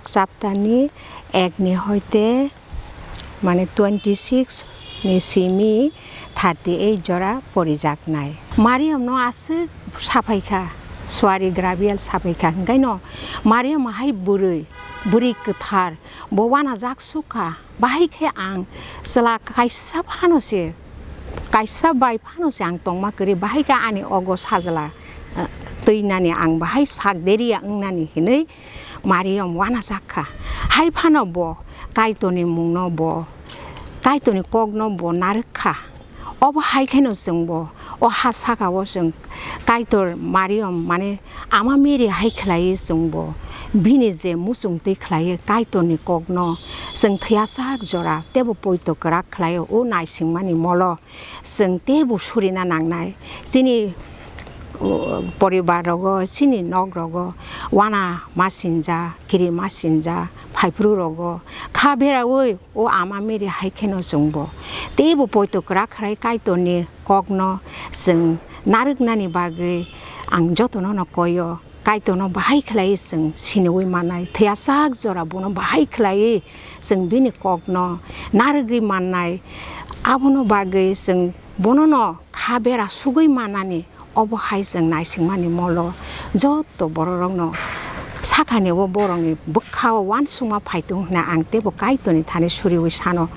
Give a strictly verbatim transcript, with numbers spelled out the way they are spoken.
chapter ni ek ni hoite mane twenty six ni simi thirty eight jora porijaknai. Mariam no aswk saphaikha, suari Gabriel saphaikha, hwnkhe no Mariam hai bwrwi, bwrwi kwthar, bo wanajak sukha, bahai khe ang chwla kaisa phano se, kaisa bai phano se ang tongma kwrwi, bahai khe ani ogo sajla, eh, twinani ang bahai sak deriya wngnani hinwi Mariam wanajakha. Hai phano bo Kaitorni mungno bo, Kaitorni kokno bo narwkha. Obo hai kheno chwngbo o ha sakao chwng Kaitor Mariam, mane Ama Mary hai khlaiwi chwngbo bini je muchungtwi khlaiwi Kaitorni kokno chwng thwiyasak jora teibo poito kwrak khlaiwi o naisingmani molo chwng teibo surina nangnai. Chini, uh, poribar rogo, chini nok rogo wana ma sinja, kiri ma sinja, phaiphru rogo kha beraui o Ama Mary hai kheno chwngbo teibo poito kwrak khlai Kaitorni kokno chwng narwknani bagwi ang jotono no koyo. Kaitorno bahai khlaiwi chwng siniwi mannai, thwiyasak jora bono bahai khlaiwi chwng bini kokno narwgwi mannai. Abono bagwi chwng bonono kha bera sugwi mannani, obo hai chwng naisingmani molo joto bororokno sakhani o borokni bwkhao uansukma phaitung hwnwi ang teibo Kaitorni thani suriwi sano.